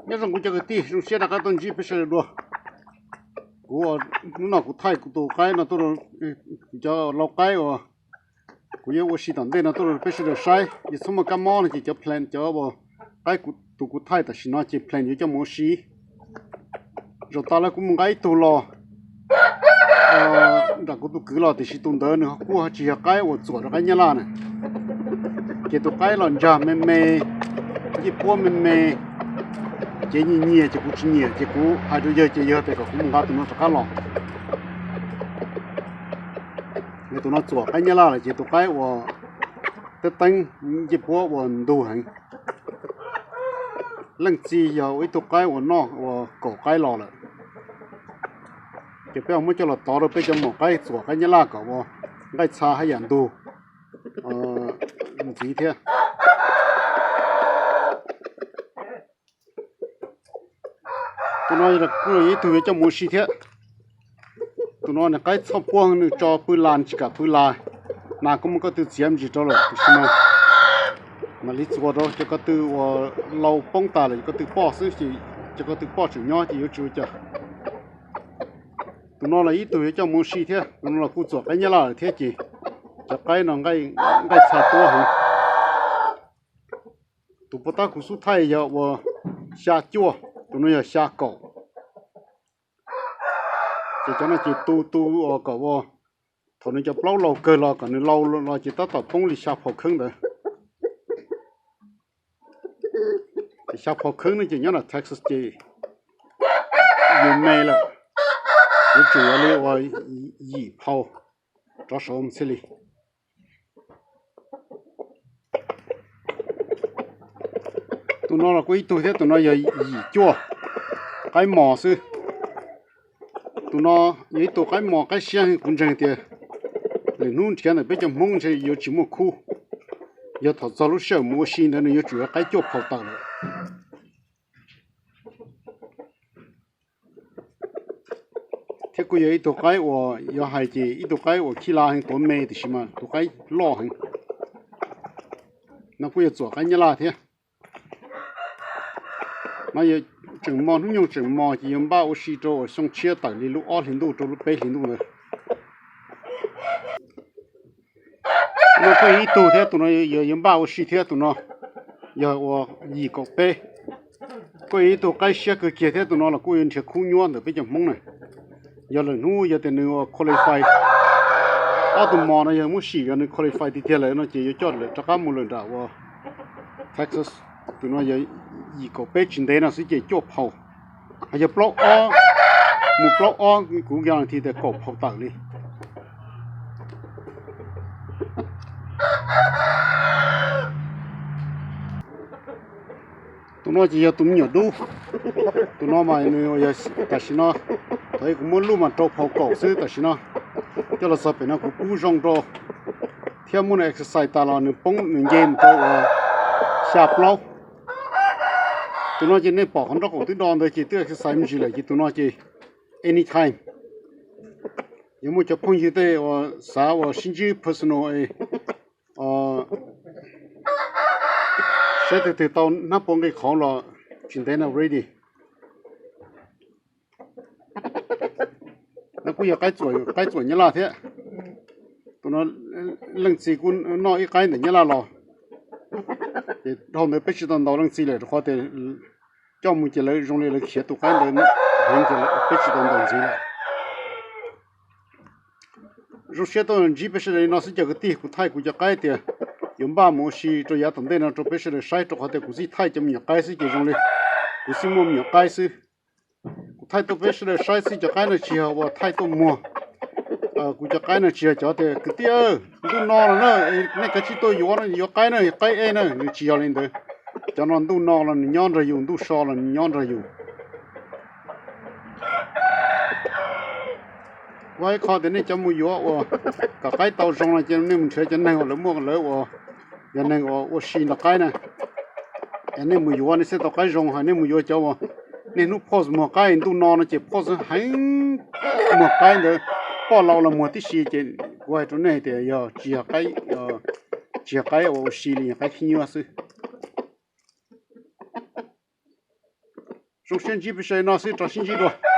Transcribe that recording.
Nyob zoo kuv cov kwv tij, zoo siab rov qab tuaj ntsib peb sawv daws dua. Kuv hnub no kuv thaij kuv tus qaib no tuaj, kuv cov lau qaib uas kuv yuav ua si tom ntej no tuaj rau peb sawv daws saib. Yog txhob muaj kab mob no ces cov plant cov uas qaib tus kuv thaij tam sim no ces plant yuav coj mus ua si. Zaum tas lawm kuv mus nqa ib tug los nram kuv tus kwv los, tiam sis tus ntawd nws kuj tsis yog qaib uas txuam rau qaib nyab laj na. Ces tus qaib los ntsag me me, ncej puab me me, cev nyias nyias ces kuv tsis nyiam, ces kuv hais rau yawg ces yawg tias kom kuv mus nqa tus no rov qab los. Tus no txuam qaib nyab laj lawm ces tus qaib uas teb teeb, ncej puab uas ntug heev. Leej txiv yog ua ib tug qaib uas noj uas kaum qaib los lawm. Ces peb muab coj los tov rau peb cov maum qaib txuam qaib nyab laj kom ua nqaij txha haj yam ntug ntxiv thiab. Tus no kuj yog ib tug yuav coj mus ua si thiab. Tus no nws qaib txhoj puab, nws tso pw las tsis kam pw las. Nas koj muab koj tw txiav me ntsis rau lawm tiam sis mas mam li txuas rau, cov ko tw uas lau poob tas lawm, cov ko tw poj xwb ces, cov ko tw poj tseem nyob ces yuav tsis ua cas. Tus no los ib tug yuav coj mus ua si thiab, tus no los kuj txuam qaib nyab laj lawm thiab ces cov qaib no nqaij txha tuab heev. Tus puag ta kuv xub thaij yog uas xya cuaj, tus no yog xya kaum. Ces cov no ces tu tu uas kom ua, thaum nws cov plaub laus kawg los kom nws lau los ces tab tom poob li xya phau kheeb ntawd. Ces xya phau kheeb no ces nyob nram Texas ces yus me lawm, yuav tsum yog li uas yim phau rov saud mus thiaj li. Tus no los kuj ib tug thiab, tus no yog yim cuaj, qaib mos xwb. Tus no yog ib tug qaib mos qaib siab, kuv ntseeg tias lwm hnub nrhiav ntawm peb cov Hmoob ntshe yuav tsis muaj khub. Yog thaum txog lub sij hawm mus ua si ntawd nws yuav tsum yog qaib cuaj phau tawm lawm. Thiab kuj yog ib tug qaib uas yuav hais ces ib tug qaib uas khib la heev, tuav me tiam sis mas tus qaib loj heev. No kuj yog txuam qaib nyab laj thiab. No yog tseem mos, hnub nyoog tseem mos ces yuav npaj ua si rau uas xyoo tshiab tawm li lub ob hlis ntuj rau lub peb hlis ntuj ntawd. No kuj yog ib tug thiab, tus no yog yuav npaj ua si thiab, tus no yog uas yim kaum peb. Kuj yog ib tug qaib siab kawg kiag thiab, tus no los kuj yuav nrhiav khub nyuab ntawm peb cov Hmoob na. Yog lwm hnub yog tias nws uas qualify, ob tug mos no yog muab sim yog nws qualify tiag tiag lawm no ces yuav coj lawm rov qab mus lawm nram uas Texas. Tus no yog yim kaum peb, tsis ntev no xwb ces cuaj phau. Hos yog plaub ob, mus plaub ob kuv guarantee tias kaum phau tawm li. Tus no ces yog tus me nyuam dub. Tus no mas nws yog tam sim no, thaum kuv muab luj mas rau phau kaum xwb tam sim no. Coj los txog pem no kuv pub zoo rau thiab muab nws exercise tas los nws poob nws nce mus rau uas xya plaub. Tus no ces nej pom qhov nraub qaum twb do ntawd ces twb exercise me ntsis lawm ces tus no ces anytime. Yog muaj cov phooj ywg tej uas xav uas sib ntsib personal, saib twg twg tau hnab pua nqi qhov los tsis ntev no ready. No kuj yog qaib txuam nyab laj thiab. Tus no leej txiv kuj noj ib qaib ntawm nyab laj los, ces dhau ntawd peb tsis tau ntaus leej txiv lawm rau qhov tias coj mus ces lawv zoo li lawv khiav tus qaib ntawd heev ces peb tsis tau ntaus ntxiv lawm. Zoo siab tuaj ntsib peb sawv daws li no xwb cov kwv tij, kuv thaij kuv cov qaib tias yuav npaj mus ua si rau yav tom ntej no rau peb sawv daws saib rau qhov tias kuv txij thaij cov me nyuam qaib xwb ces zoo li kuv txij muaj me nyuam qaib xwb. Kuv thaij tuaj peb sawv daws saib xwb, cov qaib no tsis yog uas thaij tuaj muag. Kuv cov qaib no tsis yog cov tias kwv tij ntuj no los na, nej kav tsij tuaj yuav no, yuav qaib na, qaib ej na, nws tsis yog li ntawd. Cov no ntuj no los nws nyob nrog yus, ntuj so los nws nyob nrog yus. Ua ib qho tias nej cov mus yuav uas kom qaib tau zoo no ces nej mus nrhiav cov neeg uas lawv muaj lawv uas yog neeg uas ua si nrog qaib na. Es nej mus yuav nej thiaj tau qaib zoo, hos nej mus yuav cov uas niaj hnub poj muag qaib, ntuj no no ces poj heev muag qaib ntawd, poj laus los muag tib si ces kuv hais rau nej tias yog tsis yog qaib, tsis yog qaib uas ua si li, yog qaib khib nyiab xwb. Zoo siab ntsib peb sawv daws no xwb, rov sib ntsib dua.